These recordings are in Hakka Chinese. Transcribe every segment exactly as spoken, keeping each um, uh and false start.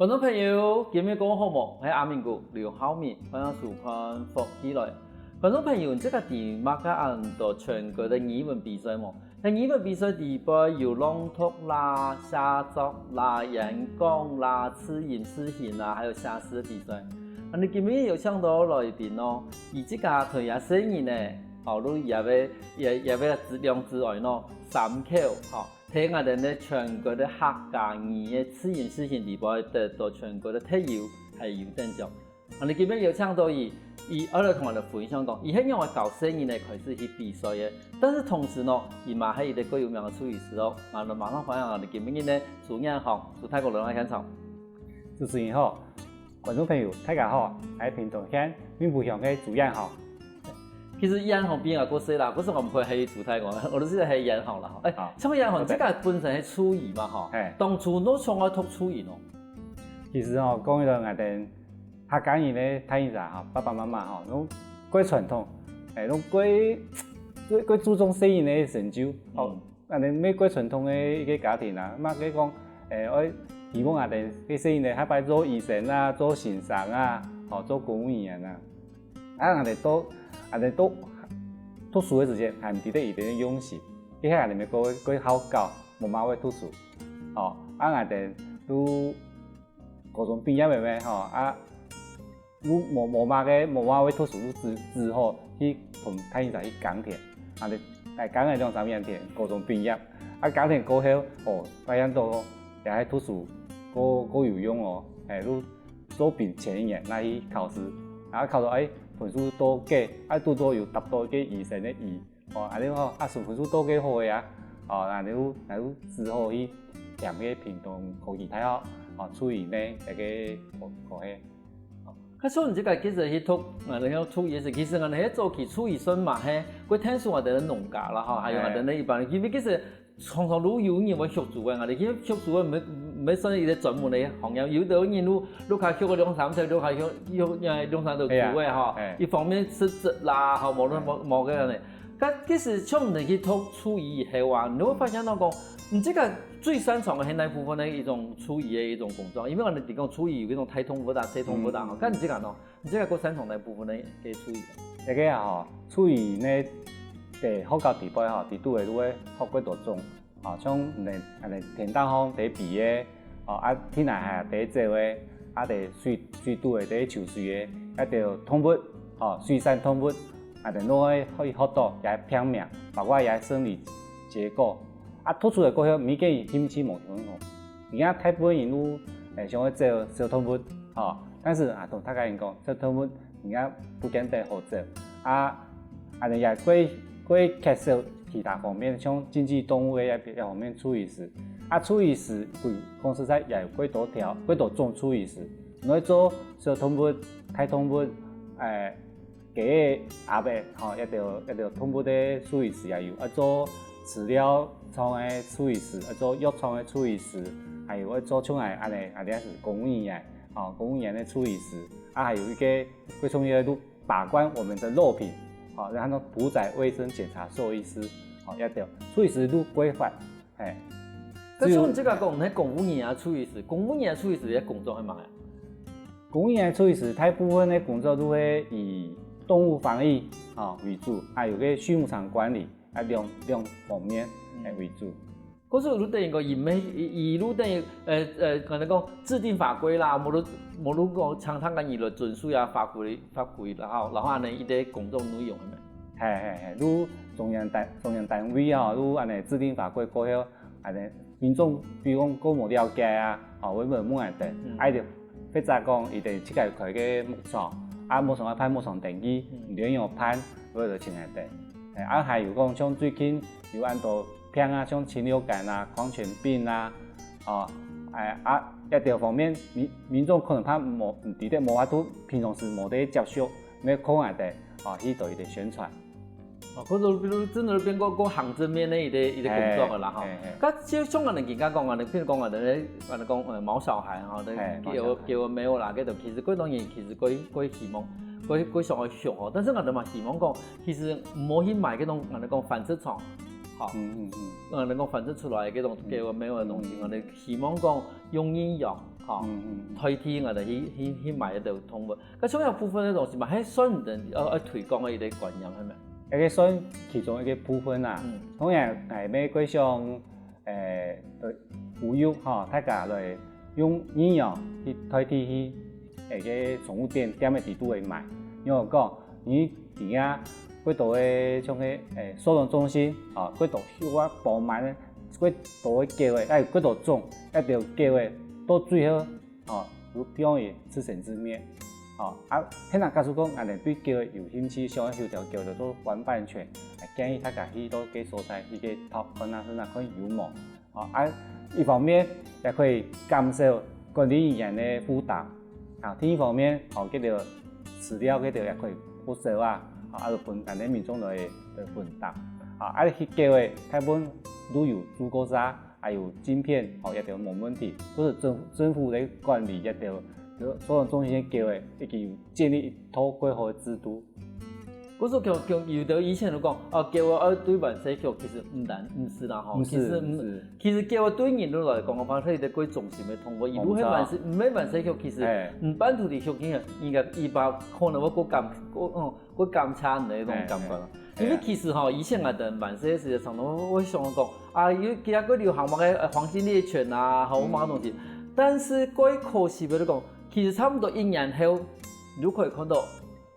觀眾朋友，今日過好無？𠊎係阿明哥劉浩明，歡迎收看《福氣來》。觀眾朋友，你自家知麼个安到全國个語文比賽無？在語文比賽裡背有朗讀啦、寫作啦、演講啦、字音字形啦，還有寫詩个比賽。啊，𠊎今日有請到來賓哦，佢自家同佢个細人仔，吼，都也會也也會兩子哀喏，三口，吼， 在𠊎兜呢全國个客家語个字音字形裡背得到全國个特優還有優等獎。𠊎兜今日有請到佢，佢愛來同𠊎兜分享講，佢係仰般教細人仔開始去比賽个，但是同時呢，佢嘛係一個蓋有名个廚藝師哦。𠊎兜馬上歡迎𠊎兜今日呢朱彥宏，朱大哥來到現場。主持人好，觀眾朋友大家好，𠊎係屏東縣民埔鄉个朱彥宏。 其實彥宏比𠊎過細啦，故所𠊎毋會喊佢朱大哥，𠊎都係喊彥宏啦吼。欸，好。請問彥宏，你自家本身係廚藝嘛吼？嘿。當初仰會想愛讀廚藝呢？其實吼，講起來𠊎兜客家人个大人啊吼，爸爸媽媽吼，攏蓋傳統，欸，攏蓋蓋蓋注重細人个成就，吼。嗯。𠊎兜乜蓋傳統个一個家庭啊，嘛个講，欸，愛希望𠊎兜个細人仔下擺做醫生啊，做先生啊，吼，做公務員啊。 啊，𠊎兜讀，𠊎兜讀，讀書个時節還毋知得佢兜个用心，該下𠊎兜乜過過好搞，無麼會讀書。哦，啊，𠊎兜都高中畢業了咩，吼，啊，都無無麼个無麼會讀書，都只只好去同大人去耕田，啊，來耕了兩三年田，高中畢業，啊，耕田過後，哦，發現到也係讀書過過有用哦，欸，都 做兵前一年，拿去考試，啊，考到，欸，分數到格，啊，堵到有答到該醫生个醫，哦，恁樣吼，啊，算分數到格好个啊，哦，恁樣就，恁樣就只好去填該屏東科技大學，哦，廚藝呢，該个科，科系。哦，該所以你這個其實去讀，啊，然後廚藝係，其實𠊎兜係早期廚藝算嘛，係，過天數𠊎兜个農家啦，吼，還有𠊎兜个一般，因為其實 常常都有人會畜豬个，𠊎兜去畜豬个，毋係毋係算一個專門个行業，有兜人都都較畜个兩三隻，都較畜畜兩三隻豬个吼，係啊，係。一方面食食啦，吼，無論無無个呢。該其實像你去讀廚藝以後啊，你會發現到講，你這個最擅長个係哪部分个一種廚藝个一種工作？因為𠊎兜講廚藝有該種大動物啊、細動物啊，吼，該你這個呢？ 你這個過擅長哪部分个个廚藝？這個啊吼，廚藝呢，在學校裡背吼，裡肚个都會學幾多種，吼，像恁樣恁樣田埭項在飛个，吼，啊，地泥下在走个，啊，在水水肚个在泅水个，啊，就動物，吼，水生動物，啊，就攏會可以學到，也拼命，包括也生理結構，啊，讀出來過後，每個人興趣無相同。 而家大部分人都，欸，想愛做小動物，吼，但是啊，同大家人講，小動物而家不見得好做。啊，恁樣也過過缺少其他方面，像經濟動物个這這方面廚藝師。啊，廚藝師，講實在也有幾多條，幾多種廚藝師。你愛做小動物、大動物，欸， 雞仔、鴨仔，吼，一條一條動物个廚藝師也有，愛做飼料廠个廚藝師，愛做藥廠个廚藝師，還有愛做像𠊎恁樣，恁樣係公務員，吼，公務員个廚藝師，啊，還有一個最重要个就把關我們的肉品，吼，然後屠宰衛生檢查獸醫師，吼，一條廚藝師就規範，嘿。但是你這個講，你公務員啊，廚藝師，公務員啊，廚藝師个工作係麼个？ 公務員个廚藝師大部分个工作都係以動物防疫，吼，為主，還有个畜牧場管理，啊，兩兩方面，欸，為主。可是就等於講，佢乜佢佢就等於，呃呃，可能講制定法規啦，無論無論講請大家人來遵守啊法規法規，然後然後恁樣一個工作內容係無？係係係，就中央單中央單位啊，就恁樣制定法規過後， 恁樣民眾比如講過無了解啊，吼，會問問𠊎兜，嗯。啊，就或者講佢兜自家開个牧場，啊，牧場愛辦牧場登記，嗯。你愛仰般辦，會來尋𠊎兜。欸，啊，還有講像最近有恁多病啊，像禽流感啊、狂犬病啊，哦，欸，啊，這兜方面，民民眾可能怕無，毋知得無法度，平常時無得接觸，愛靠𠊎兜，哦，去做一個宣傳。 哦，可是比如真个變過過行政面个一個一個工作个啦吼。嘿嘿嘿。該就像𠊎兜人家講啊，譬如講𠊎兜咧，𠊎兜講呃毛小孩吼，該嘿，給我毛小孩。給我沒有啦，該種其實過當然其實過過希望，過過想要學吼，但是𠊎兜嘛希望講，其實毋好去買該種𠊎兜講反式廠，吼，嗯嗯嗯。𠊎兜講反式出來个該種給我沒有个東西，嗯。𠊎兜希望講用營養，吼，嗯嗯嗯。代替𠊎兜去去去買一兜動物。該像這部分个東西嘛，還算你兜愛愛推廣个一個觀念，係無？一個算其中一個部分啊。嗯。當然，𠊎乜會想，誒，呼籲吼，大家來用認養去代替去，誒，該寵物店店个底肚來買。因為講，你 底下，過多个像个，誒，收容中心，啊，過多需要幫忙个，過多个狗仔，哎，過多種，一條狗仔，到最後，哦，有變為自生自滅。哦，啊，現在假使講，𠊎兜對狗仔有興趣，想要有條狗仔做玩伴犬，啊，建議大家去到該所在，去該討，看下，看下看有無。 哦，啊，一方面也可以減少管理人員个負擔。啊，另一方面，哦，這條飼料這條也可以不少啊，哦，啊，就分咱个民眾來來分擔。啊，啊，去狗仔，大部分都有注過射，還有晶片，哦，這條無問題。或者政政府來管理這條，收容中心个狗仔，已經有建立一套過好个制度。 故所像像有兜以前就講，哦，狗仔愛對滿社區，其實毋單毋係啦吼，毋係，其實毋，毋係。其實狗仔對人類來講个話，佢係一個過忠心个動物，佢如果係滿社，毋係滿社區，其實，哎。毋半途地畜去，人家佢爸可能會過感，過，嗯，過感謝你个那種感覺啦。哎，哎。因為其實吼，以前啊，等滿社个時節，常常會想講，啊，有其他過流行麼个，呃，黃金獵犬啊，吼，嗯。麼个東西。但是過可惜个就講，其實差不多一年後，你就可以看到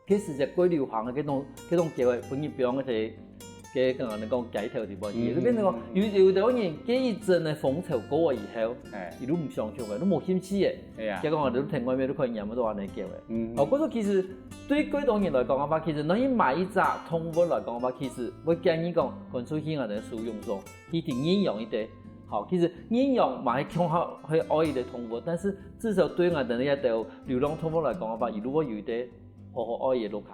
該時節過流行个該種，該種狗仔分人放个，該，該講，你講街頭地方，嗯，佢就變成講，嗯，嗯。有，有兜人，該一陣个風潮過了以後，哎。佢都毋想畜个，都無興趣个。係啊。結果你都聽外面都可以養到恁樣狗仔。嗯，嗯。哦，故所其實對過多人來講个話，其實你去買一隻動物來講个話，其實會建議講，趕出去𠊎兜收容所，去定認養一個。好，其實認養嘛係共下，係愛一個動物，但是至少對𠊎兜這兜流浪動物來講个話，佢如果有一個 好好愛个屋下。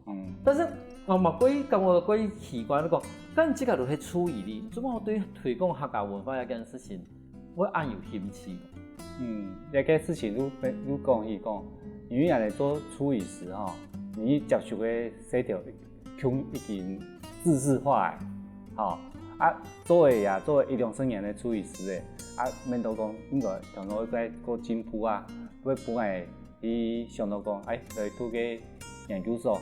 嗯。但是，𠊎嘛過感覺過奇怪，你講，該自家都係獸醫哩，做麼對推廣客家文化這件事情，會恁有興趣？嗯，這個事情又，又講起講，因為𠊎兜做獸醫師吼，你接觸个事情已經知識化了，吼，啊，做个也做一兩十年个獸醫師了，啊，免得講應該頭腦再過進步啊，會分𠊎 佢想到講，哎，來讀个研究所，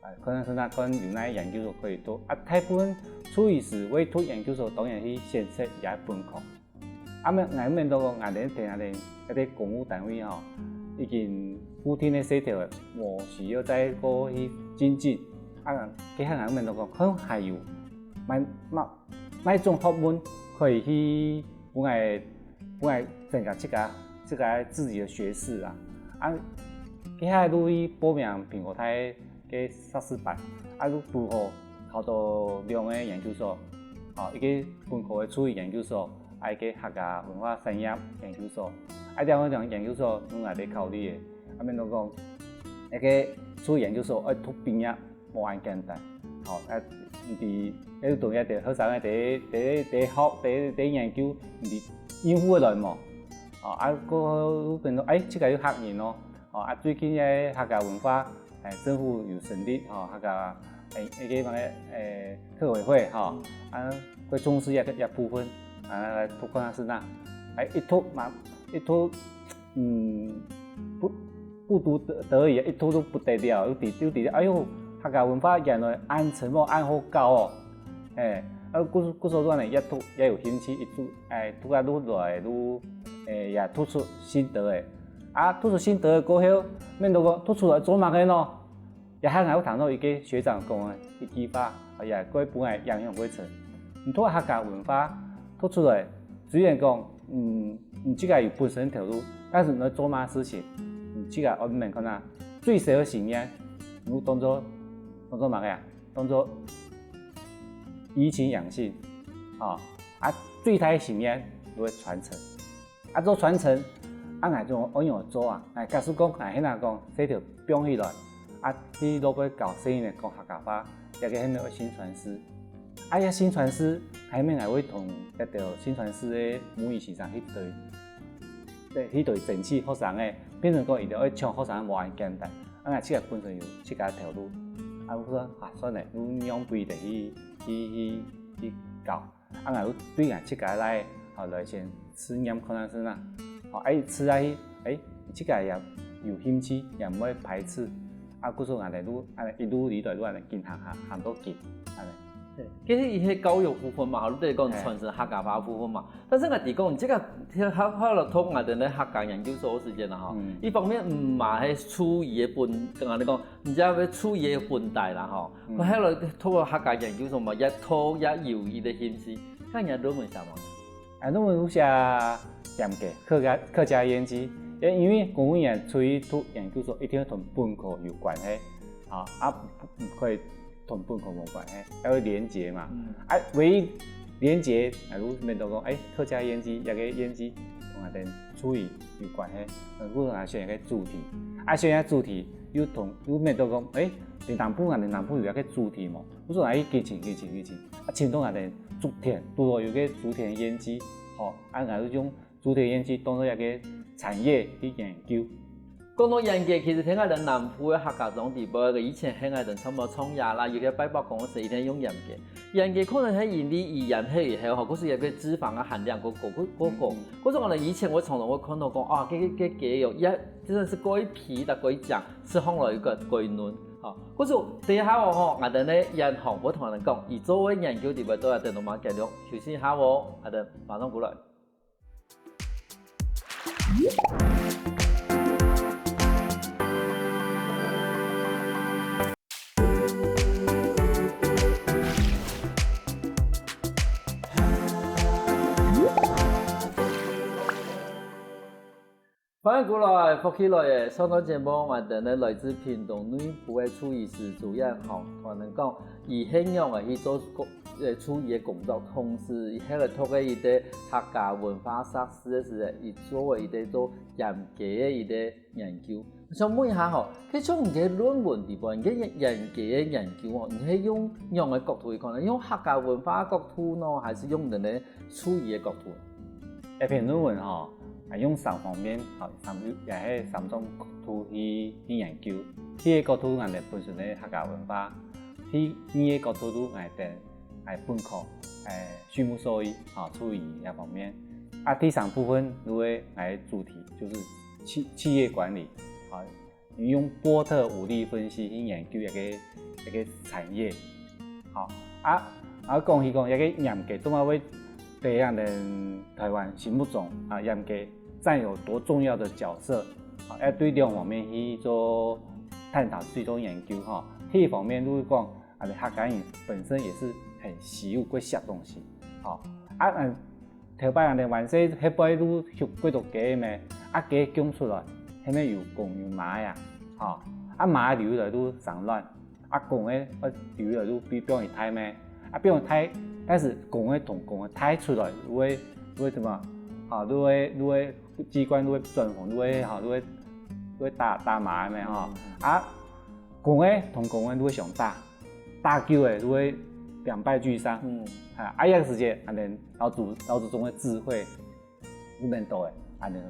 啊，可能係那看有哪研究所可以讀。啊，大部分獸醫師會讀研究所，當然去選擇也本科。啊，免，𠊎免到講，𠊎兜等下咧，該個公務單位吼，已經固定个事頭了，無需要再過去精進。啊，該下𠊎免到講，可能還有，蠻，蠻，蠻種學問可以去分𠊎 分𠊎增加自家，自家自己个學識啊。啊，該下就去報名蘋果大个碩士班，啊，就拄好考到兩個研究所，哦，一個本科个獸醫研究所，啊，一個客家文化產業研究所。啊，兩個研究所，攏𠊎兜考慮个。啊，免到講，一個獸醫研究所愛讀畢業， 無恁簡單。吼，啊，毋知，要同一個學生个第，第，第學，第，第研究，毋知應付得來無？哦，啊，過後變到，哎，自家有客人哦。哦，啊，最近个客家文化，哎，政府有成立，吼，客家，哎，一個麼个，哎，客委會，吼，啊，會重視這個，這部分，啊，來讀看下先啊。哎，一讀嘛，一讀 嗯，不，不讀則已，一讀都不得了，又知，又知，哎喲，客家文化原來恁深奧，恁好搞哦。哎，啊，故，故所以講呢，越讀越有興趣，一讀，哎，讀啊愈來愈，哎，也讀出心得个。啊，讀出心得个過後，免到講讀出來做麼个呢？ 也還𠊎有聽到一個學長講个一句話，也過分个影響過深。你讀客家文化，讀出來，雖然講，嗯，你自家有本身頭路，但是你愛做麼事情，你自家愛問看啊，最少个信念，你當做，當做麼个啊？當做怡情養性，啊，啊，最大个信念，你會傳承。 啊，做傳承，啊，𠊎做愛仰做啊？𠊎假使講，𠊎現在講，這條放起來，啊，去落尾教細人仔講客家話，這個係毋係愛心傳師？啊，這心傳師，𠊎毋係𠊎會同這條心傳師个母語先生去對，對，去對爭取學生个，變成講一定愛搶學生無恁簡單。啊，𠊎自家本身有自家个頭路，啊，𠊎講啊，算了，你讓分佢去，去，去，去教。 啊，𠊎有對𠊎自家來，吼，來先試驗看下先啊。哦，哎，試下去，哎，自家也有興趣，也毋會排斥。啊，故所𠊎兜就恁呢一路以來就恁呢緊行行，行到今，恁呢。對，其實伊係教育部分嘛，吼，你講傳承客家話部分嘛。但是𠊎知講，這个後後來讀𠊎兜个客家研究所个時間啦，吼，嗯。一方面毋嘛係廚藝个本，跟𠊎兜講，毋只係廚藝个本底啦，吼，嗯。後來讀客家研究所嘛，也讀也有伊个興趣，看人家論文寫嘛。 啊，論文有寫鹽雞，客家，客家胭脂，因，因為公務員出去讀研究所，一定要同本科有關係，啊，啊，毋可以同本科無關係，要有連結嘛。嗯。啊，唯一連結，啊，就變到講，哎，客家胭脂，這个胭脂同𠊎兜廚藝有關係，啊，故所𠊎選一个主題，啊，選一个主題又同，又變到講，哎，你南部啊，你南部有一个主題無？ 故所𠊎去尋尋尋尋尋尋，啊，尋到𠊎兜竹田，拄好有个竹田胭脂，吼，啊，𠊎就用竹田胭脂當做一个產業去研究。講到鹽雞，其實在𠊎兜南部个客家庄裡背个，以前係𠊎兜差毋多創業啦，有个拜伯公个時，一定用鹽雞。鹽雞可能係因為伊鹽忒以後吼，故所有个脂肪个含量過高，過，過高。嗯。故所𠊎兜以前𠊎常常會看到講，啊，該，該，該雞肉，也真的是過肥啦，過靚，食起來又過，過嫩。 好，故所等一下哦吼，𠊎兜呢，楊紅會同𠊎兜講，佢做个研究裡背到底等到麼个結論，休息一下哦，𠊎兜馬上過來。歡迎過來，福氣來了！上段節目，𠊎兜呢來自屏東內埔个廚藝師朱楊紅，同𠊎兜講，佢係仰仔去做工，呃，廚藝个工作，同時佢係來讀个一个客家文化碩士个時節，佢做个一个做鹽雞个一个研究。想問一下吼，該像你个論文裡背，你个鹽，鹽雞个研究哦，你係用仰仔角度去看呢？用客家文化个角度呢，還係用人个 廚藝个角度。這篇論文吼，啊，用三方面，吼，三，也係三種角度去，去研究。第一个角度，𠊎兜本身个客家文化；第二个角度，就𠊎兜，哎，本科，哎，畜牧獸醫，吼，廚藝這方面。啊，第三部分，就係𠊎个主題，就是企，企業管理，吼， 用波特五力分析去研究一个，一个產業。好，啊，啊，講起講，一个鹽雞做麼个會在𠊎兜台灣心目中，啊，鹽雞佔有多重要的角色，啊，要對兩方面去做探討、去做研究吼。第一方面就係講，啊，客家人本身也是很喜惡會食東西，吼，啊，嗯， 頭擺𠊎兜還細，該背就畜幾多雞咩，啊，雞降出來，該咩有公有嫲啊，吼，啊，嫲留落來就生卵，啊，公个，呃，留落來就分，分佢大咩，啊，分佢大，但是公个同公个大出來，就會，就會麼个，吼，就會，就會機關就會轉紅，就會，吼，就會，就會打，打嫲个咩，吼，啊，公个同公个就會相打。 打久了就會兩敗俱傷。嗯。啊，啊，這个時節，恁呢老祖，老祖宗个智慧，毋免多个，恁呢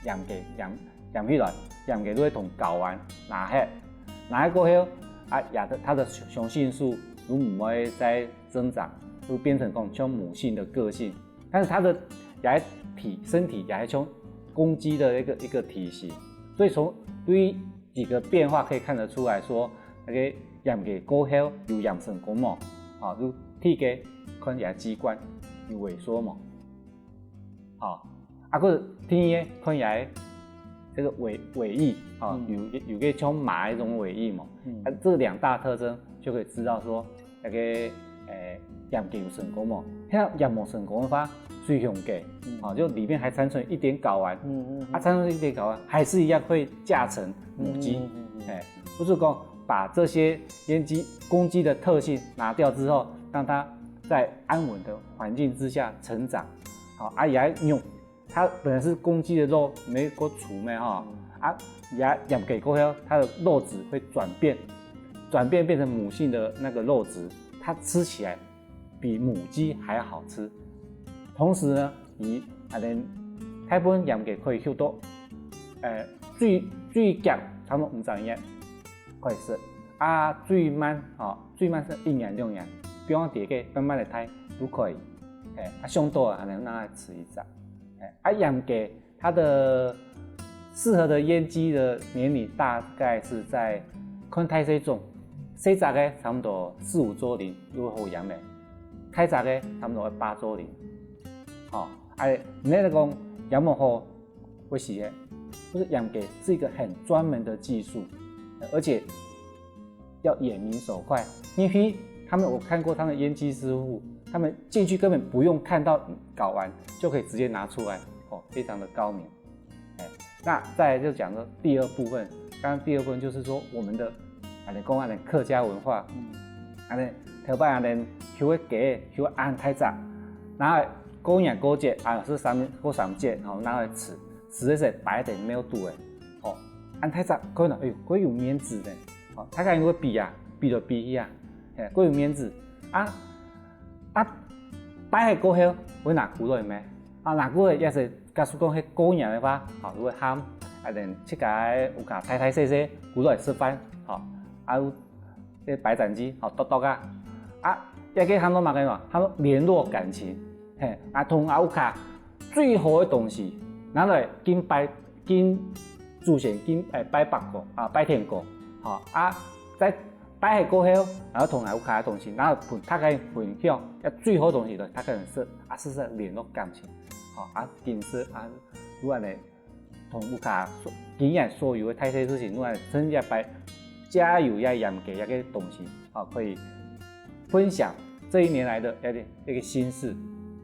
鹽雞，鹽，鹽起來，鹽雞就會同睾丸拿忒，拿忒過後，啊，也，它的雄，雄性素就毋會再增長，就變成講像母性的個性。 但是它的也體，身體也還像公雞的一個，一個體型，所以從對於幾個變化可以看得出來說，該个鹽雞過後有鹽成功無？啊，就第一个看佢个雞冠有萎縮無？好，啊，過第二个看佢个這個尾，尾翼，啊，嗯。有，有個像馬那種尾翼無？嗯。啊，這兩大特徵就可以知道說 該个，欸，鹽雞有成功無？該若無成功个話，水熊雞，嗯。啊，就裡面還殘存一點睾丸，嗯，嗯，嗯。啊，殘存一點睾丸，還是一樣會嫁成母雞。嗯，嗯，嗯，嗯。欸，不是講把這些閹雞，公雞的特性拿掉之後，讓牠在安穩的環境之下成長，好，啊，也要用 它本來是公雞的肉，無過除咩吼，嗯。啊，也閹雞過後，它的肉質會轉變，轉變變成母性的那個肉質，它吃起來比母雞還要好吃。同時呢，佢，啊，連大部分鹽雞可以畜到，呃，最，最遽差不多五隻月可以食，啊，最慢，吼，最慢係一年兩年，放在該慢慢的大都可以。欸，啊，上多啊，可能讓它吃一隻。欸，啊，鹽雞它的適合的胭脂的年齡大概是在看大細種，細隻个差不多四五周齡又好染个，大隻个差不多八周齡。吼，哎，你來講染毋好會死个，就是染髮是一個很專門的技術，而且要眼明手快。因為他們，我看過他們胭脂師傅，他們進去根本不用看到搞完，就可以直接拿出來，哦，非常的高明。哎，那再來就講說第二部分，剛剛第二部分就是說我們的，啊，你講啊，客家文化，嗯，啊，你頭擺啊，你修个雞，修恁大隻，然後過年過節啊，係三過三節，吼，拿來吃，吃个時擺等廟肚个，吼，恁大隻，可能，哎喲，會有面子呢，吼，大家因為比啊，比來比去啊，嘿，會有面子啊。 啊，拜好過後，會拿歸來咩？啊，拿歸來也係，假使講係過年个話，吼，就會喊，啊，等自家个屋下大大細細歸來食飯，吼，啊，有這白斬雞，吼，剁剁啊。啊，這个喊做麼个呢？喊做聯絡感情。嘿，啊，同啊屋下最好个東西，拿來敬拜，敬祖先，敬，欸，拜伯公，啊，拜天公，吼，啊，再 拜好過後，然後同𠊎屋下个東西，然後分大家分享，這最好个東西了，大家人食，啊，係係聯絡感情，吼，啊，今世啊，如果呢，同屋下所，今日所有个大細事情，如果趁這擺，加油也鹽个一個東西，吼，可以分享這一年來的一個，一個心事，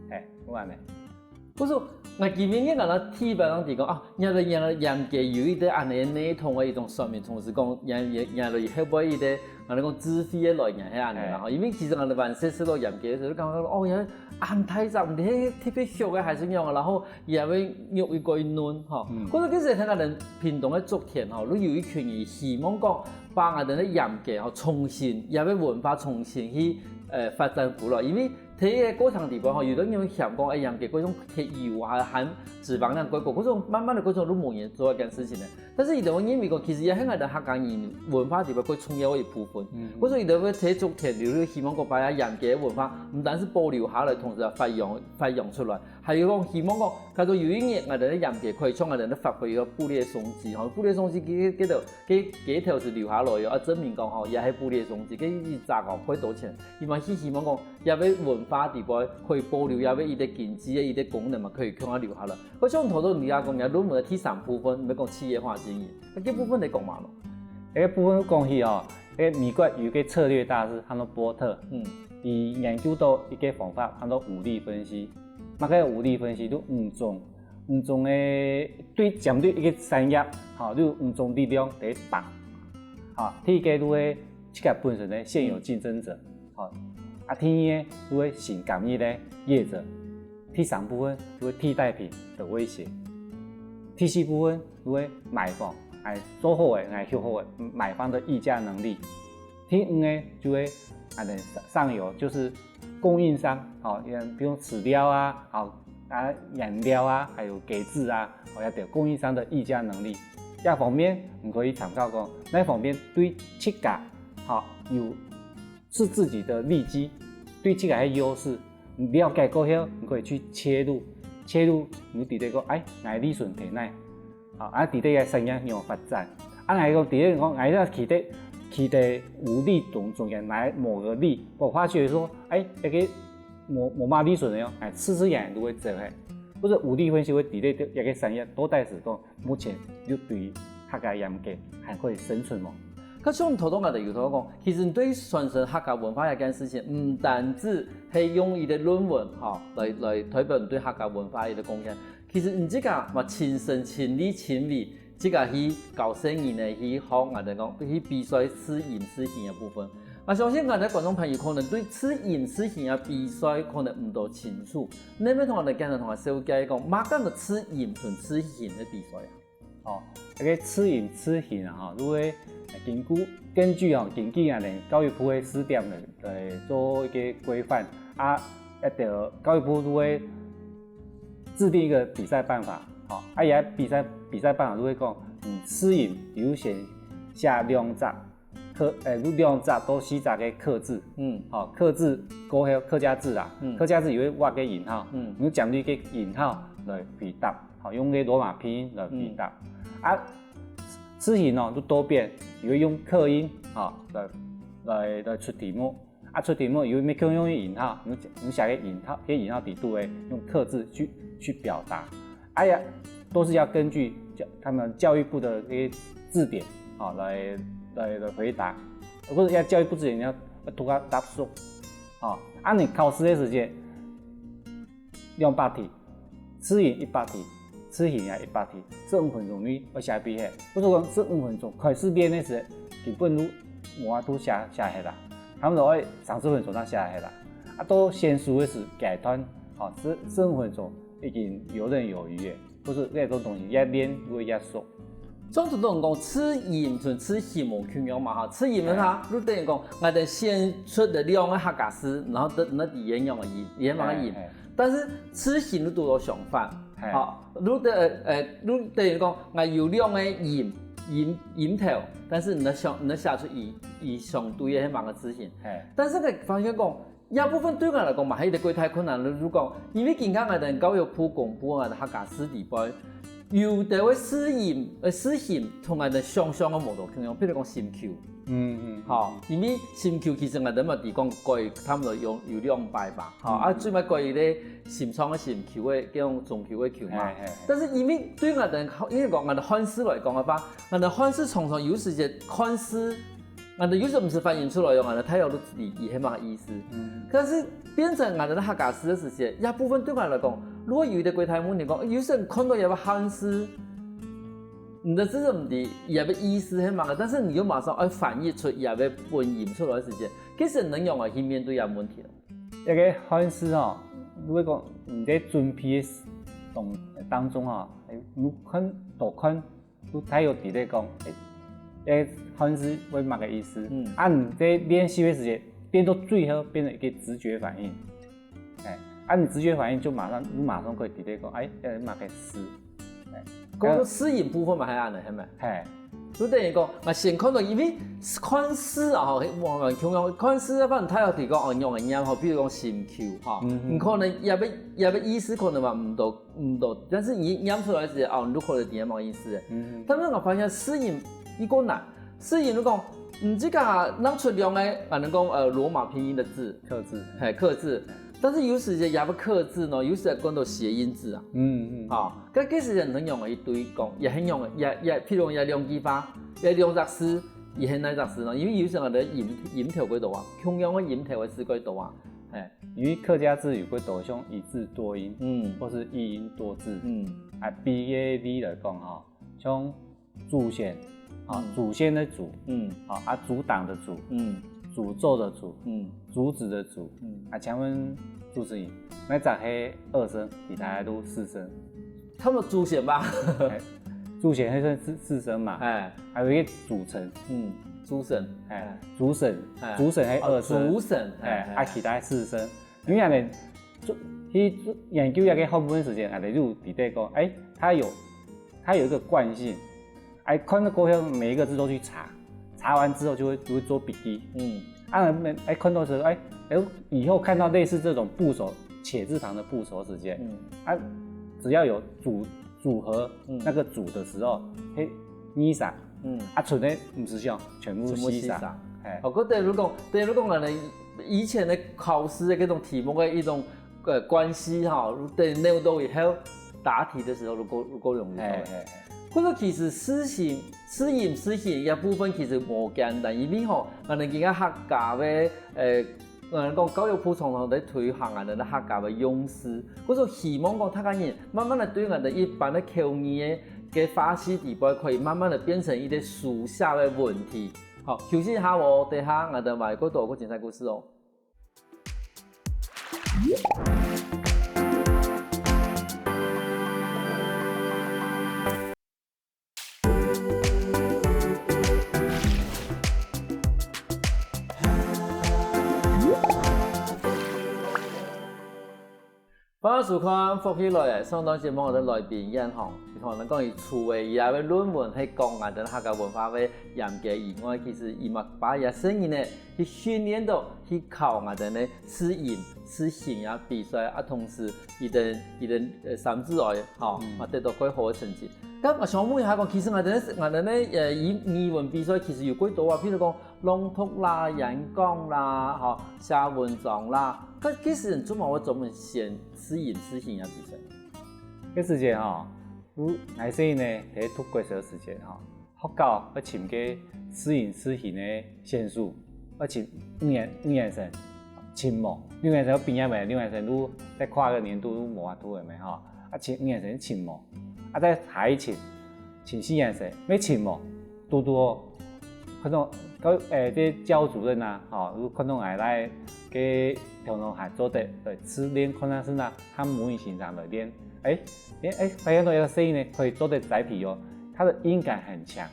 哎，如果呢？ 故所，𠊎今晡日𠊎个第一擺摎佢講啊，原來，原來鹽个有一個恁樣个系統个一種說明，同時講，原，原，原來後背一個，𠊎講智慧个來源係恁樣啦，吼。因為其實𠊎還細細个鹽个時候，感覺講，哦，原來恁大隻，毋係特別俗个還係仰啊，然後也會肉一個一嫩，吼。嗯。故所其實聽𠊎等屏東个族群，吼，都有一群人希望講，把𠊎等个鹽个，吼，重新，也會文化重新去，呃，發展過來，因為 在這個過程裡背吼，有个人會嫌講，哎，鹽个過程忒油啊，含脂肪量過高，故所慢慢个過程都無人做這件事情呢。但是佢等會認為講，其實也係𠊎等客家人文化裡背過重要个一部分。嗯。故所佢等會在族群裡頭希望講，把這鹽个文化，毋單是保留下來，同時啊發揚，發揚出來，還有講希望講，假如有一日𠊎等个鹽个可以像𠊎等个發揮一個布列松雞，吼，布列松雞佢，佢都，佢，佢頭係留下來个，啊，證明講吼，也係布列松雞，佢一隻哦，幾多錢，佢嘛係希望講， 也會文化裡背可以保留，也會佢个經濟个佢个功能嘛，可以共下留下來。好像頭頭你也講，也論文个第三部分，你愛講企業化經營，該這部分來講嘛咯。這個部分講起哦，這個美國有一個策略大師，喊做波特，嗯，佢研究到一個方法，喊做五力分析。麼个五力分析？就五種，五種个對，針對一個產業，吼，就五種力量來打。吼，第一個就係 自家本身个現有競爭者，吼。啊，第二个就係新加入个業者，第三部分就係替代品个威脅，第四部分就係買方，哎，做好个，哎，修好个，買方的議價能力。第五个就係，啊，等上游，就是供應商，吼，比如飼料啊，吼，啊，原料啊，還有雞子啊，吼，也等供應商的議價能力。這方面，你可以參考講，哪方面對自家 好，有，是自己的利基，對自家个優勢，你了解過後，你可以去切入，切入，你知得講，哎，𠊎利潤在哪？好，啊，知得个產業仰發展。啊，𠊎講，知得講，𠊎這期待，期待有利中，中間來某個利，我發覺說，哎，那個無，無麼利潤个哦，哎，次次也都會走嘿。或者五力分析會知得這個產業到底係講 目前又對客家鹽个還可以生存無？該像頭頭𠊎等有頭講，其實對傳承客家文化這件事情，毋單止係用一個論文，吼，來，來代表你對客家文化一個貢獻。其實你自家嘛親身親力親為，自家去教細人仔，去學𠊎等講，去比賽試飲試行个部分。𠊎相信𠊎等觀眾朋友可能對試飲試行个比賽可能毋多清楚，你愛同𠊎等簡單同𠊎紹介講，麼个係試飲同試行个比賽啊？ 哦，這個試飲試行啊，吼，就係根據，根據吼，根據𠊎等教育部个試點來，來做一個規範啊，一定教育部就會制定一個比賽辦法，吼，啊，這比賽，比賽辦法就會講，嗯，試飲優先寫兩隻客，欸，兩隻到四隻个客製，嗯，吼，客製過後，客家製啦，嗯，客家製有一個畫个引號，嗯，你就針對該引號來回答。好，用个羅馬拼音來回答。啊，字形哦，就多變，有个用刻音，好，來，來，來出題目。啊，出題目有个用个引號，你，你寫个引號，个引號底肚个，用刻字去，去表達。哎呀，都是要根據教，他們教育部的那些字典，好，來，來，來回答。或者要教育部字典，你要，要讀啊，答數。好，啊，你考試的時間，兩百題，字形一百題，字形也一百題，十五分鐘內愛寫畢業。不是講十五分鐘開始練个時，根本都無法度寫，寫忒啦。差不多愛三十分鐘正寫忒啦。啊，到選手个時階段，吼，十，十五分鐘已經游刃有餘个，不是，這種東西越練會越熟。 總係講，字音同字形無共樣嘛，哈。字音个話，就等於講，𠊎兜選出了兩个客家字，然後得，得一樣个音，一樣个音。但是字形就堵著相反，哈，就等，呃，呃，就等於講，𠊎有兩个音，音，音頭，但是你愛想，你愛寫出佢，佢相對个係麼个字形。但是𠊎發現講， 這部分對𠊎來講嘛係一個過大困難，就係講，因為今下𠊎兜教育部公布𠊎兜客家字底背，有兜个字音，呃，字形同𠊎兜想像个無多共樣，譬如講心臼。嗯，嗯。吼，因為心臼其實𠊎兜嘛知講改差不多有，有兩擺吧，吼，啊，最尾改一個心臟个心，臼个，該種腫瘤个瘤嘛。但是因為對𠊎兜，因為講𠊎兜漢字來講个話，𠊎兜漢字常常有時節漢字 𠊎兜有時毋係發音出來哦，𠊎兜大約都知佢係麼个意思。但是變成𠊎兜客家字个時節，這部分對𠊎來講，如果有一個國泰問你講，有時你看著一個漢字，你都真正毋知佢个意思係麼个，但是你又馬上愛翻譯出佢个本音出來个時節，其實你仰般去面對這問題呢？一個漢字哦，如果講你在準備个當，當中哦，哎，你看，多看 就大約知得講，欸，欸，漢字會麼个意思。啊，你在練習个時節，變到最後變成一個直覺反應。欸，啊，你直覺反應就馬上，你馬上可以知得講，欸，這係麼个字。欸，講到字音部分嘛，還恁樣，係無？係。就等於講，𠊎先看著，因為看字啊，吼，無共樣，看字啊，反正大約知講，哦，仰般唸，吼，比如講心臼，吼，你可能這個，這個意思可能嘛，毋到 毋到，但是你唸出來時，哦，你就可能知麼个意思。但是𠊎發現字音又較難，字音就講，你這個唸出兩個，可能講，呃，羅馬拼音个字，刻字。係，刻字。但是有時節也毋係刻字呢，有時節講到諧音字啊。嗯，嗯。吼，該，該時節你仰般去對講，也係仰般，也，也，譬如講這兩句話，這兩隻字，佢係哪隻字呢？因為有時節个音，音頭較多啊，共樣个音頭个字較多啊。係。 因為客家字有較多像一字多音，嗯，或是一音多字，嗯，啊，比喻來講吼，像祖先，啊，祖先个祖，嗯，啊，阻擋个阻，嗯，詛咒个詛，嗯，阻止个阻，嗯，啊，請問主持人，哪隻係二聲，其他都四聲？ 差不多祖先吧。祖先還算四，四聲嘛，欸，還有一個祖承，嗯，祖神，欸，祖神，欸，祖神還二聲，哦，祖神，欸，欸，啊，其他四聲，因為恁樣，去研究這個學問个時間，啊，就知得講，欸，它有，它有一個慣性，欸，看著過後每一個字都去查，查完之後就會，就會做筆記，嗯，啊，欸，看到時候，欸，欸，以後看到類似這種部首，且字旁的部首時間，嗯，啊，只要有祖 組合那個組的時候，嘿，二聲，嗯，啊，賰个毋使想，全部四聲，全部四聲。欸，哦，該等於講，等於講，恁樣以前个考試个這種題目个一種，呃，關係哈，等於扭到以後答題个時候，就較，就較容易。欸，欸，欸。故所其實字形，字音字形這部分其實無簡單，因為吼，𠊎兜今下客家个，呃， 呃，講教育部常常在推行𠊎兜个客家个用字，故所希望講大家人慢慢个對𠊎兜一般个口語个，个話詞底背，可以慢慢个變成一個書寫个文體。好，休息一下哦，等下𠊎兜還有較多个精彩故事哦。 歡迎收看《福氣來了》，上段節目个來賓燕紅，佢同𠊎講佢出个這個論文係講𠊎兜客家文化个嚴格以外，其實佢嘛把這細人仔去訓練到去考𠊎兜个字音，自行啊比賽啊，同時佢等佢等呃三子哀吼，嗯。啊得到蓋好个成績。該𠊎想問一下講，其實𠊎等𠊎等个呃語語文比賽其實有蓋多啊，譬如講朗讀啦、演講啦、吼寫文章啦，該其實你做麼會專門選字音字形啊比賽？該時節吼，有𠊎細人呢，係讀國小時節吼，學校愛尋个字音字形个選手，愛尋五年五年生，尋無，六年生畢業了，六年生都在下个年度都無法度了咩吼，啊尋五年生尋無，啊再下一尋，尋四年生，乜尋無，堵堵看到个誒這教主任啊，吼，有看到𠊎來个頭腦還做得來試練看啊試啊，喊母語先生來練，誒。 誒誒，發現到一個聲音呢，可以做得栽培哦，他的音感很強。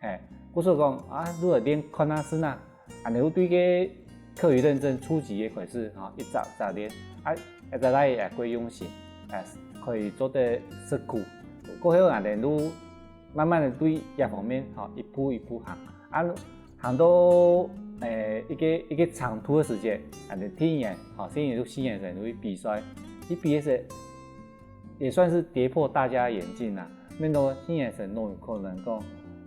嘿，故所講啊，如果練看啊試啊，啊，你對个客語認證初級个開始哈，一隻隻練，啊，一隻來也過用心，啊，可以做得食苦。過後啊，人都慢慢的對這方面哈，一步一步行，啊，行到誒一個一個程度个時節，啊，你第一年哈，第一年就四年生就去比賽，去比个時 也算是跌破大家眼鏡啦。面對新眼神都有可能講，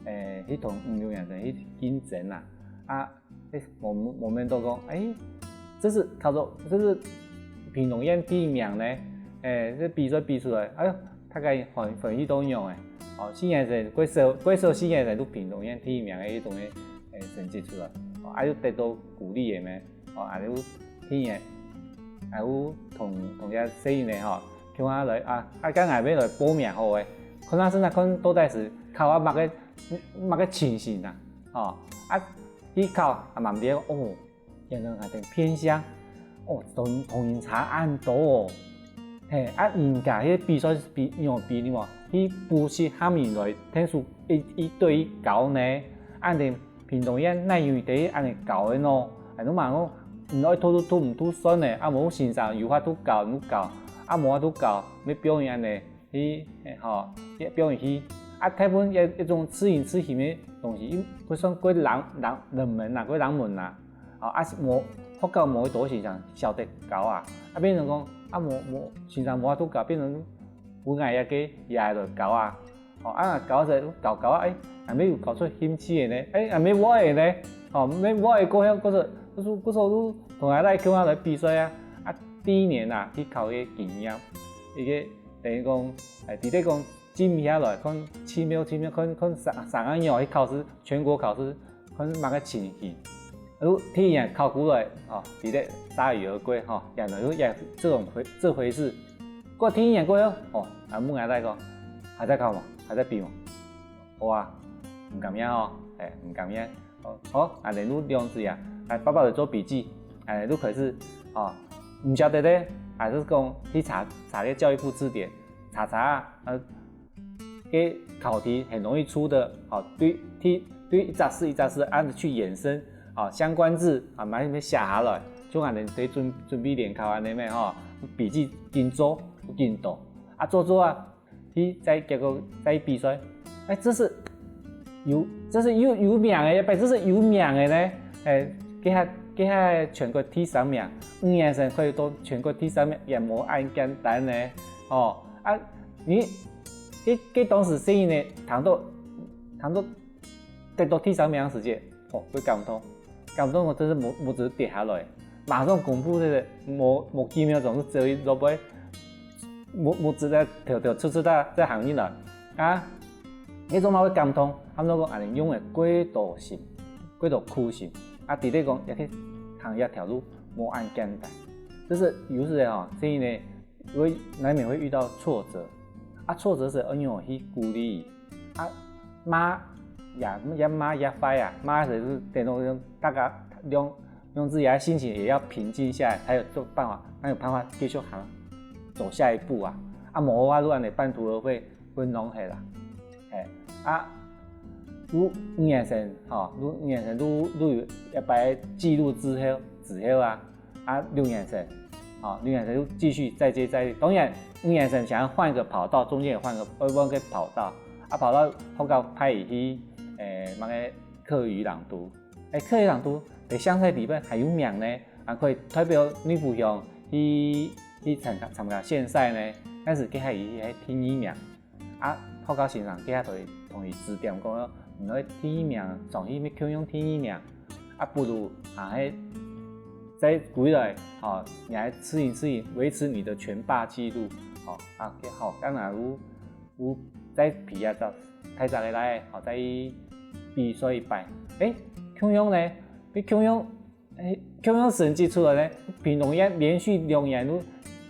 誒，去同五六眼神去競爭啦。啊，誒，我們我們都講，誒，這是他說這是屏東縣第一名呢，誒，這比賽比出來，哎喲，大家歡歡喜到樣誒。哦，新眼神，過少過少新眼神都屏東縣第一名的一種的，誒，成績出來，哦，啊，又得到鼓勵的咩？ 哦，啊，有體驗，啊，有同同這細人仔吼，共下來啊，啊，該𠊎也來報名好誒，看下先啊，看到底係考啊麼个麼个情形啊，吼，啊，去考啊，嘛毋知哦，原來𠊎等偏鄉，哦，同同人差恁多哦，嘿，啊，人家彼比賽是比仰般比呢無？去補習喊人來，天數一一對一教呢，啊，你 屏東縣哪有得恁樣教个呢？啊，你嘛講，你愛讀就讀，毋讀算了，啊無先生有法度教就教，啊無法度教，愛表演恁樣，去，吼，去表演去。啊，大部分一一種自行自行个東西，因為算過冷冷冷門啦，過冷門啦。啊，啊是無學校無幾多先生曉得教啊，啊變成講，啊無無先生無法度教，變成分𠊎這个也來教啊。 哦，啊，教勢教教啊，誒，還沒有搞出興趣个呢，誒，還沒我个呢，哦，沒我个過後，故所故所故所就同𠊎來共下來比賽啊，啊，第一年啊，去考个經驗，一個等於講，誒，直接講靜下來，看七秒七秒，看看三三個月去考試，全國考試，看麼个情形。 哦，第一年考過來，哦，直接鎩羽而歸，吼，也能有也這種回這回事。過第二年過後，哦，啊，問𠊎大哥，還在考嗎？還在比嗎？好啊，毋甘願哦，誒，毋甘願。哦，好，啊，連續兩次啊，哎，爸爸有做筆記，哎，就開始，哦，毋曉得咧，還是講去查查个教育部字典，查查啊，呃， 个考題很容易出的，好，對題對一隻字一隻字恁樣去延伸，啊，相關字啊，慢慢寫下來，就恁樣對準準備聯考恁樣咩吼，筆記緊做緊讀，啊做做啊，去再結果再比賽，哎，這是有這是有有名个，這是有名个呢，哎，佢還佢還全國第三名，五年生可以到全國第三名，也無恁簡單呢，哦，啊，你 該該當時細人仔聽到聽到得到第三名个時節，哦，會感動，感動到真係目目汁跌下來，馬上公布這個無無幾秒鐘就走去落尾，目目汁在跳跳出出在在行入來啊，該種嘛會感動，他們講恁樣用个幾多心，幾多苦心，啊，知得講也去行這條路無恁簡單，就是有時吼，細人仔 會難免會遇到挫折，啊，挫折時愛仰般去鼓勵，啊，罵也也罵也壞啊，罵時就等到大家兩兩隻也心情也要平靜下來，才有做辦法，才有辦法繼續行走下一步啊，啊，無話就恁樣半途而廢，會浪費啦，嘿，啊，如五年生吼，如五年生如如有一擺記錄之後之後啊。 啊，六年生，啊，六年生就繼續再接再厲。當然，五年生想要換一個跑道，中間也換個換換個跑道，啊，跑道學校派佢去，誒，麼个客語朗讀，誒，客語朗讀在鄉下裡背還有名呢，啊，可以代表內埔鄉去，去參加，參加縣賽呢，但是該下佢係第二名。啊，學校先生該下就會同佢指點講，你愛第二名，上去乜共樣第二名，啊，不如啊，係再歸來，吼，你還試一試，維持你的全霸紀錄，吼，啊，好，當然有，有再比啊，再大隻个來，吼，再比賽一擺，誒，共樣呢，你共樣 誒，共樣成績出來呢，屏東縣連續兩年都，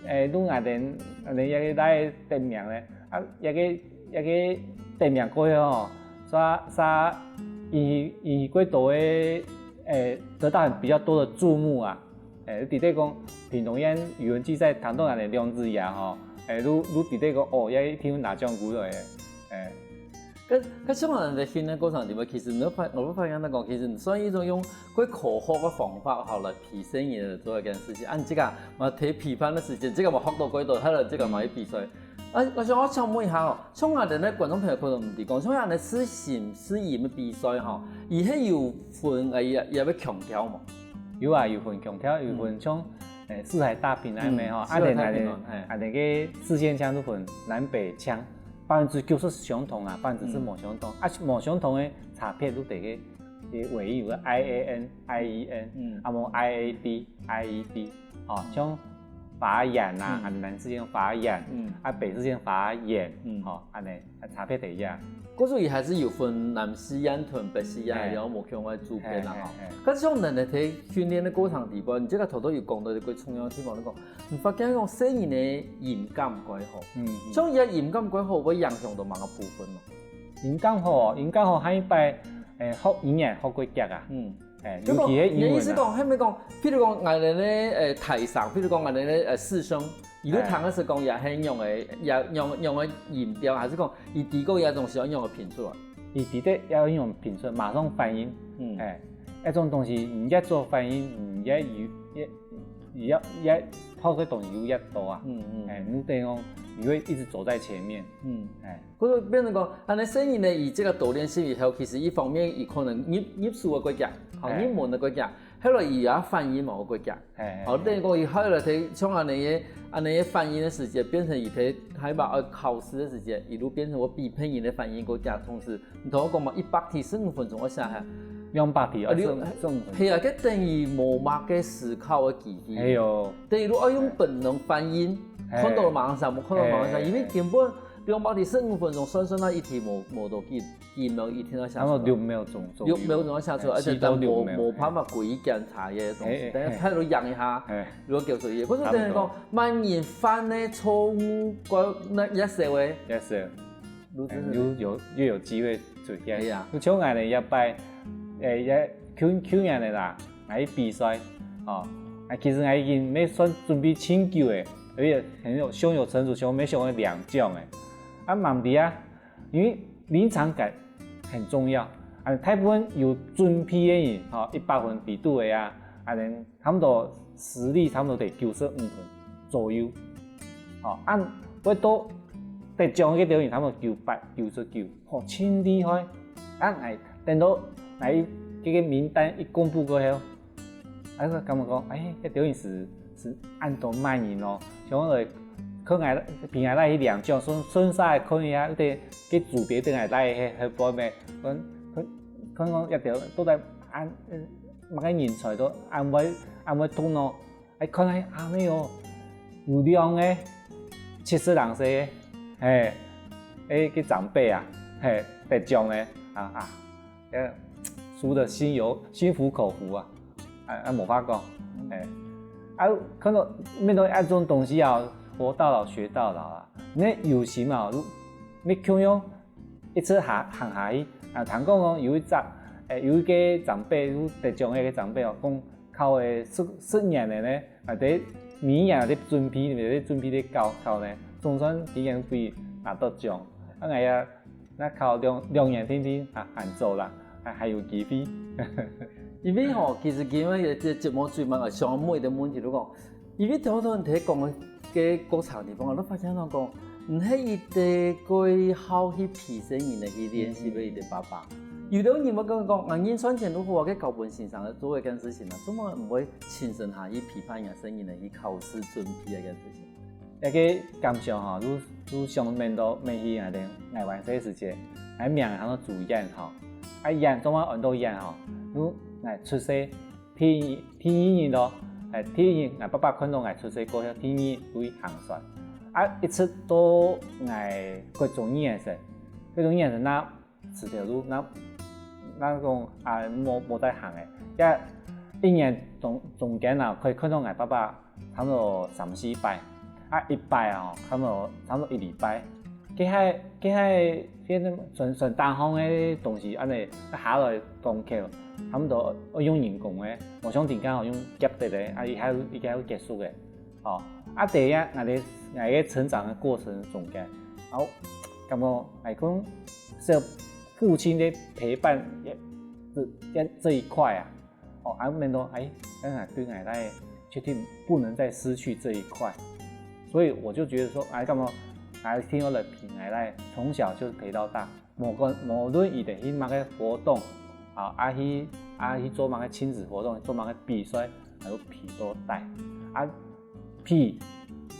誒，都𠊎等，𠊎等這個來得名呢，啊，這個，這個得名過後吼，啥，啥，引起，引起過多的，誒，得到很比較多的注目啊。誒，你知得講，屏東縣語文競賽談到𠊎等兩子爺吼，誒，都，都知得講，哦，這一定拿獎過來的，誒。 該，該像恁樣个訓練過程裡背，其實你會發，我會發現到講，其實你算一種用較科學个方法吼來提升你个做一件事情。啊，你這個嘛，提比賽个時間，這個嘛學到幾多，他的這個嘛去比賽。啊，我想我想問一下哦，像𠊎等个觀眾朋友可能毋知講，像恁樣个試音試音个比賽吼，佢係有分，誒，也，也會強調嘛？有啊，有分強調，有分像，誒，四海大平安个吼，嗯，啊，四海大平安，嘿。啊，那個四縣腔都分南北腔。 百分之九十相同啊，百分之十無相同。啊，無相同个差別就在該个尾音，有个I A N、I E N，嗯。啊無I A D、I E D，吼，像法眼啊，嗯。啊，南四縣法眼，嗯。啊，北四縣法眼，嗯。吼，恁樣，啊，差別在這。故所佢還係有分南四縣同北四縣，嘿。然後無共个組別啦，吼。嘿，嘿，嘿。可是像恁樣在訓練个過程裡背，你這個頭頭有講到一個重要地方，你講 你發現講細人个音感蓋好，嗯，嗯。像佢个音感蓋好，會影響到麼个部分咯？音感好哦，音感好，下一擺，誒，學語言學較遽啊。嗯。誒，就講，尤其係語文啊。你个意思講，係毋係講，譬如講，𠊎等个，誒，大聲，譬如講，𠊎等个，誒，四聲，佢就聽个時講，也係用个，也用，用个音調，還是講，佢知講這種係用个拼出來？佢知得愛用拼出來，馬上反應。嗯。誒，這種東西，你越早反應，你越有，越 你要，你要學个東西又越多啊。嗯，嗯。誒，你等於講，你會一直走在前面。嗯。誒。故所變成講，恁樣細人呢，佢這個多練習以後，其實一方面佢可能入，入手个較遽，吼，嘿。入門个較遽，後來佢也反應嘛較遽。嘿，嘿，吼，嘿。等於講佢後來在像恁樣个，恁樣个反應个時節，變成佢在，在嘛，呃，考試个時節，佢就變成會比別人个反應較遽，同時 你同𠊎講嘛，一百題十五分鐘愛寫下。兩百題，啊，你，十五，十五分鐘。係啊，該等於無麼个思考个機會。係哦。等於你愛用本能反應，嘿。看到馬上寫，看到馬上寫，嘿。因為根本兩百題十五分鐘，算算那一題無，無多幾，幾秒，一定愛寫出來。差不多六秒鐘左右。六秒鐘愛寫出來，哎，而且佢無，四到六秒。無辦法故意檢查个東西，嘿，嘿，等下太多樣一下，嘿。如果叫出來，不是等於講，差不多。慢人犯个錯誤，該，該也少个。也少。 嗯，又有，又有機會出現。係啊。就像𠊎等這擺，誒，這舊，舊年个啦，𠊎去比賽，哦，啊，其實𠊎已經乜算準備盡久个，而且很有，胸有成竹，想乜想愛領獎个。啊，毋知啊，因為臨場感很重要，啊，大部分有準備个人，吼，一百分比對个啊，啊，人 差不多實力差不多得九十五分左右。吼，恁會到得獎个表演差不多九百九十九，吼，盡厲害。啊，𠊎等到𠊎這個名單一公布過後，啊，就感覺講，哎，這表演是，是恁多慢人哦，想來看𠊎，比𠊎來去領獎，順，順續看一下，這個組別等𠊎來去，去報名，看，看，看講這條到底恁，呃，麼个人才都恁會，恁會動哦。 哎，看來阿妹哦，有兩个七十零歲个，嘿，哎，个長輩啊，嘿，得獎个，啊，啊，呃，輸得心有，心服口服啊，啊，啊，無話講，嘿，啊，看到面對這種東西啊，活到老學到老啊，你有心啊，你，你共樣 一直行，行下去，啊，聽講講有一隻，誒，有一個長輩，有得獎个一個長輩哦，講靠个十，十年个呢，啊，在每年啊，在準備，在準備在考，考呢，總算今年可以拿到獎。啊，𠊎也，那考兩，兩年定定，啊，還早啦，還，還有機會。因為吼，其實今日个這節目最慢个，想問一個問題，就講， 因為頭頭你在講个過程裡方，我都發現到講，你係一個蓋好去提升人个去練習个一個爸爸。有兜人會講講，啊，人賺錢就好啊，該交分先生來做一件事情啊，做麼毋會親身下去陪伴人家細人仔去考試準備這件事情？這个感想吼，就就想面到每去𠊎兜𠊎還細時節，𠊎名喊做朱燕吼，啊燕做麼安到燕吼？就𠊎出世第一第一日咯，誒第一日，𠊎爸爸看到𠊎出世過後，第一日就去行船，啊一直到𠊎國中二年生，國中二年生那 辭頭路，那那講啊，無無再行誒。也一年中中間啊，可以看到𠊎爸爸差不多三四擺，啊一擺啊，差不多差不多一禮拜。該下該下該算算單項个東西，恁呢下來當久，差不多愛用人工个，無像今下吼用夾得个，啊一下一下會結束个。 哦，啊第一，𠊎个𠊎个成長个過程中間，然後感覺來講，這父親个陪伴也這這這一塊啊，哦，啊面到哎，當然對𠊎來決定不能再失去這一塊，所以我就覺得說，哎，感覺哎，天父來陪𠊎來，從小就是陪到大。 無管無論佢兜去麼个活動，啊啊去啊去做麼个親子活動，做麼个比賽，還有陪到大。啊陪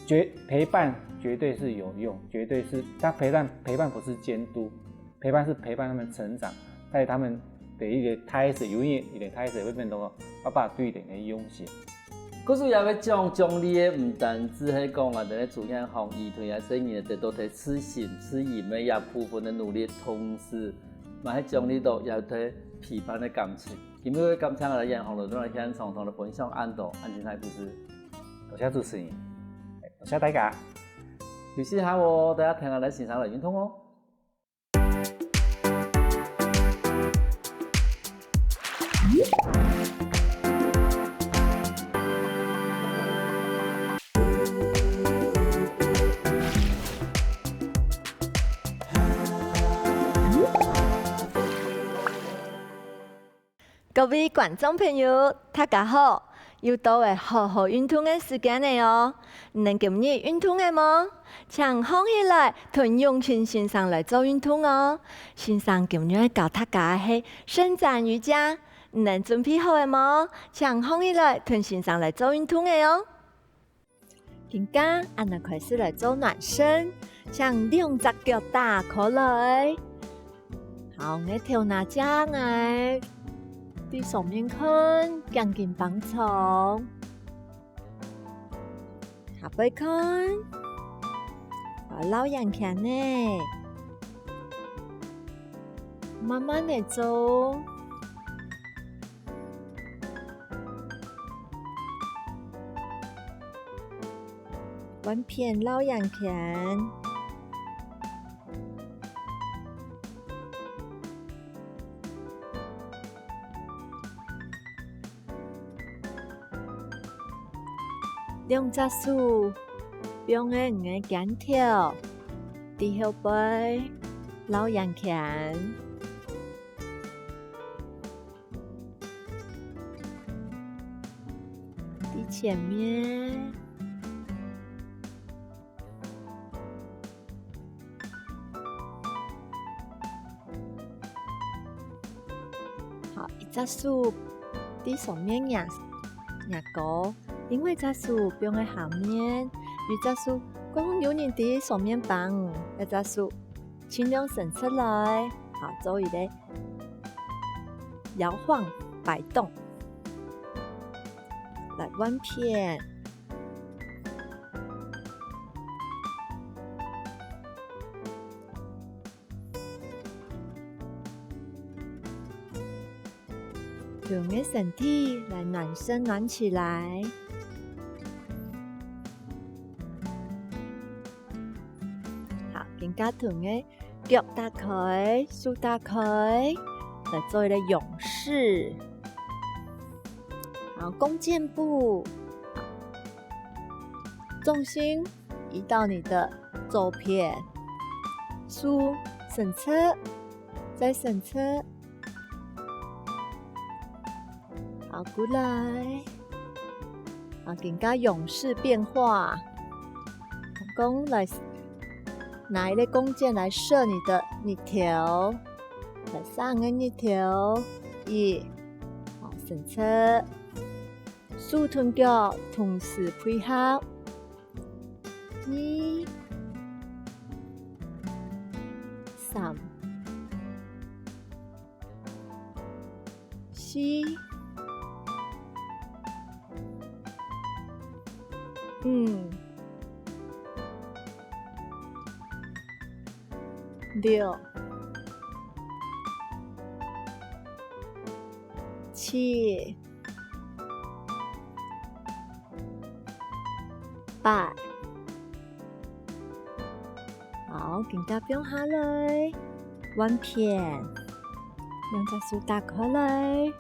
絕陪伴絕對是有用，絕對是，但陪伴陪伴不是監督，陪伴是陪伴他們成長，在他們的一個開始，有一個開始會變成爸爸對佢个用心。 故所也會獎獎勵个，毋單止係講𠊎兜个主人項，佢同佢細人仔得到个自信、自信个一部分个努力，同時嘛係獎勵到佢兜陪伴个感情。今日个感謝𠊎兜个楊紅來到現場同𠊎兜分享恁多恁精彩故事。多謝主持人，多謝大家。休息下哦，大家聽𠊎兜先生來運動哦。 各位觀眾朋友，大家好！又到了好好運動个時間了哦！你等今日運動了無？請䟘起來，同永清先生來做運動哦！先生今日愛教大家个係伸展瑜伽，你等準備好了無？請䟘起來，同先生來做運動了哦！ 今下，𫣆來開始來做暖身，將兩隻腳打開來。好，𠊎頭那正來，對上面看，頸根放鬆。下背看，好，摎圓圈呢。 慢慢仔做。換片摎圓圈。 兩隻手放在你个肩頭，在後背摎圓圈。在前面。 好，一隻手在上面擎，擎高，另外一隻手放在下面，有隻手，講有人在上面幫，一隻手盡量伸出來，好，做一個搖晃擺動。來換片。 用你个身體來暖身暖起來。好，今下同你个腳打開，手打開，來做一個仰式。好，弓箭步。重心移到你的左片，手伸直，再伸直。 好，過來。好，今下仰式變化。講來，拿一個弓箭來射你的，你頭。來寫𠊎个日頭。一，好，伸直。手同腳同時配合。二、三、四、五、六、七、八。好，緊接放下來，換片，兩隻手打開來。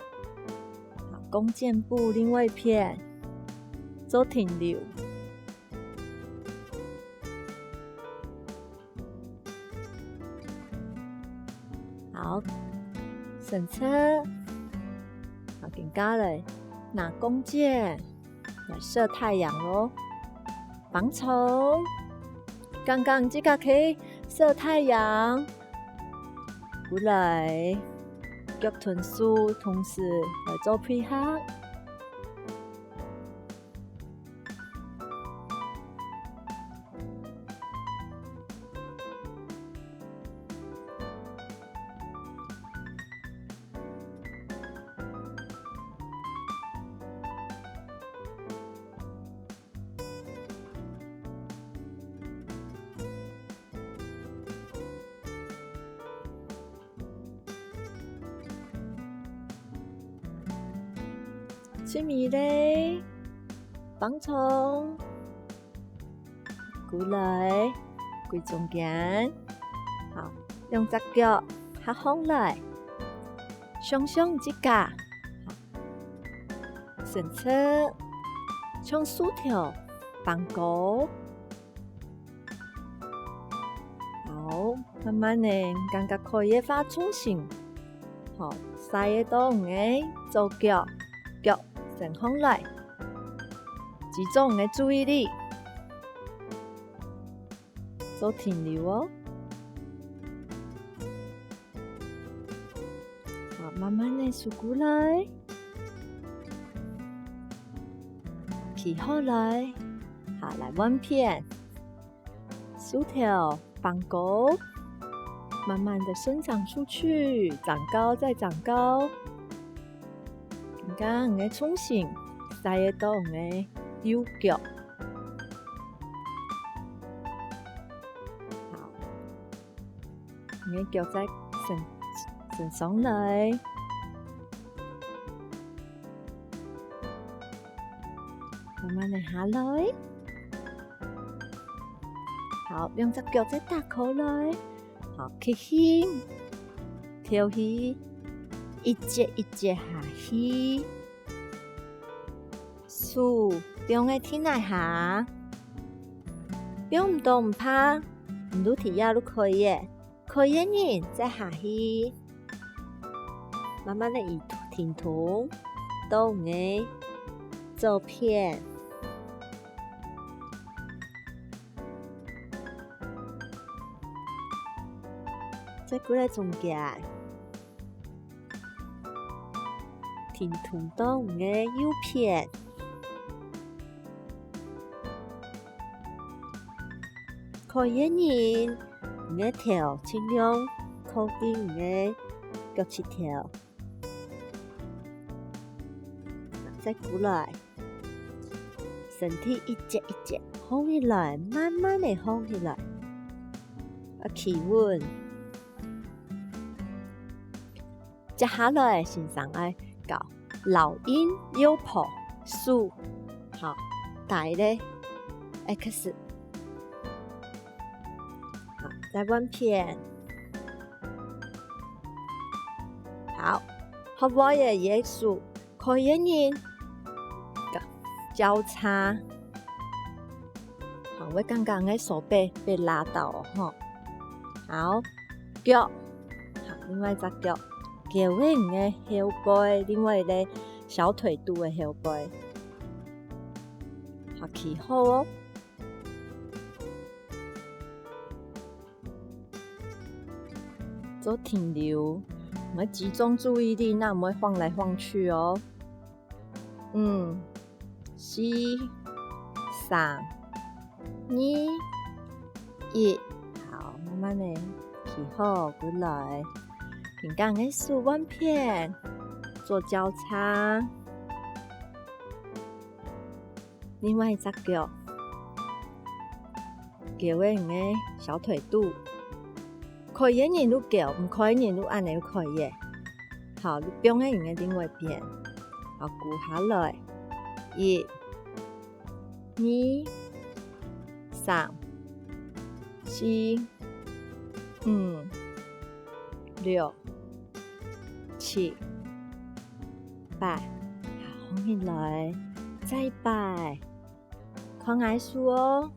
好，弓箭步另外一片，做停留。 好，伸直。好，緊過來，拿弓箭來射太陽囉。放鬆，剛剛自家可以射太陽。過來，腳同手同時來做配合。 盡美咧，放鬆。過來，歸中間。好，兩隻腳合䟘來，想像自家，好，伸直，像樹頭，放高。 好，慢慢仔，感覺可以个話重心，好，徙个到你个左腳，腳伸䟘來，集中你个注意力，做停留哦。 好，慢慢仔收過來，企好來，好，來換片，手頭放高，慢慢仔伸長出去，長高再長高。 你看，你个重心徙个到你个右腳。好，你个腳再伸，伸上來，慢慢仔下來。好，兩隻腳再打開來。 好，吸氣，敨氣，一節一節下去。手放个地泥下，放毋到毋怕，毋就地下就可以了。可以个人再下去，慢慢仔移，停動，到你个左片。 再過來中間，停動到你个右片。可以个人，你个頭盡量靠近你个腳膝頭。再過來， 身體一節一節䟘起來，慢慢仔䟘起來，愛企穩。接下來，先生愛教老鷹、鷂鴇、鼠，好，大个X。好，再換片。好，學會个這隻手， 可以个人，交叉，好，會感覺个手背被拉到哦，吼。好，腳，好，另外一隻腳，勾个你个後背，另外一個小腿肚个後背。好，企好哦。 做停留，你愛集中注意力，正毋會晃來晃去哦。五、四、三、二、一。好，慢慢仔企好，過來。緊將你个手換片，做交叉。另外一隻腳，勾仔你个小腿肚。 可以个人就勾，毋可以个人就恁仔就可以了。好，你放个人个另外一片。好，跍下來。一、二、三、四、五、六、七、八。好，放起來，再擺。 看𠊎手哦，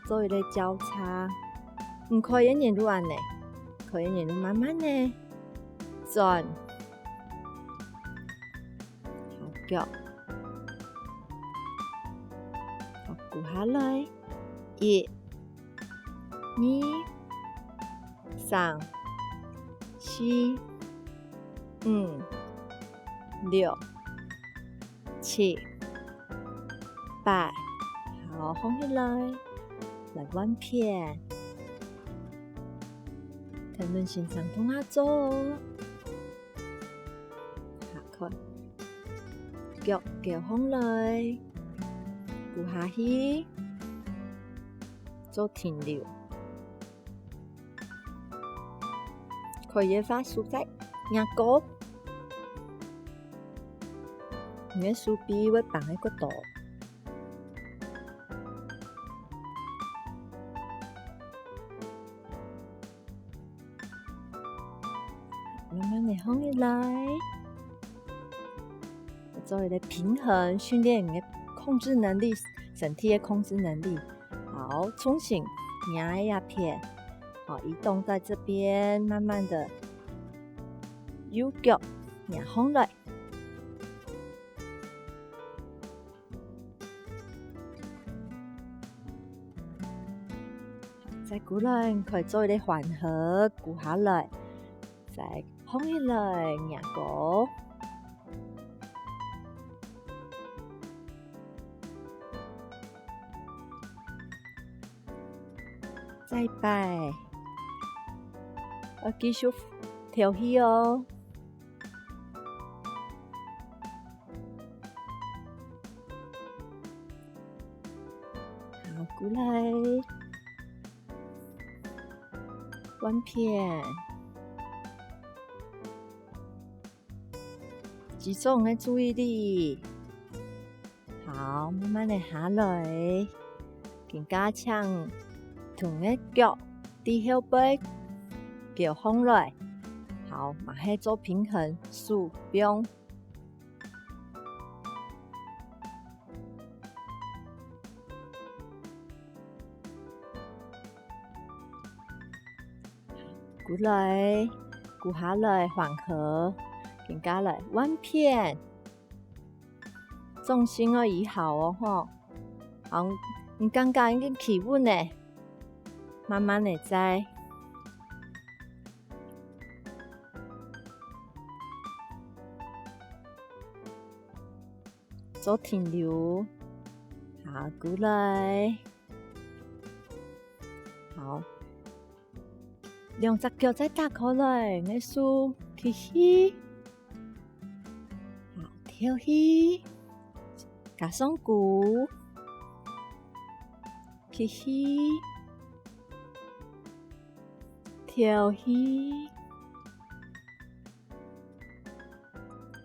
做一個交叉。毋可以个人就恁仔，可以个人就慢慢仔轉。好，腳。好，跍下來。一、二、三、四、五、六、 七、八。好，放起來，來換片。跈等先生同下做哦。下看，腳勾䟘來，跍下去，做停留。 可以个話，手再擎高，你个手臂會挷个較多。慢慢仔䟘起來，做一個平衡，訓練你个控制能力，身體个控制能力。 好，重新擎一下片。好，移動在這邊，慢慢的右腳擎䟘來。再過來，你可以做一個緩和，跍下來，再䟘起來，擎高。 再擺。愛繼續敨氣哦。好，過來。換片。集中你个注意力。 好，慢慢仔下來。今下請同你个腳對後背勾䟘來。好，嘛係做平衡，手放。過來，跍下來，緩和。今下來，換片。 重心愛移好哦，吼。好，你感覺已經企穩了，慢慢仔再做停留。好，過來。好，兩隻腳再打開來，你个手起去。 好，敨氣，加上跍，起去，敨氣，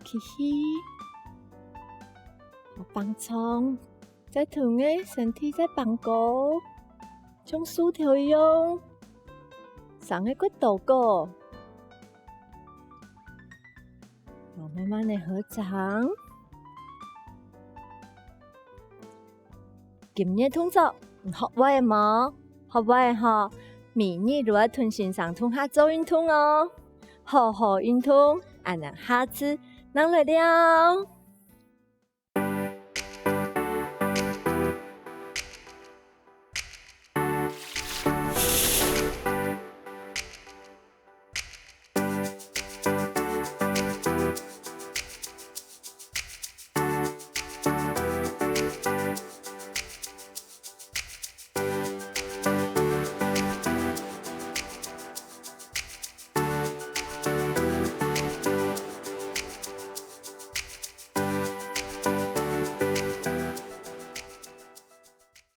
起去。好，放鬆，再同你个身體再放高，像樹頭一樣，生个骨頭高。 好，慢慢仔合掌。今日動作，你學會了無？學會了吼，每日都愛同先生共下做運動哦。好好運動，恁樣下次正來尞。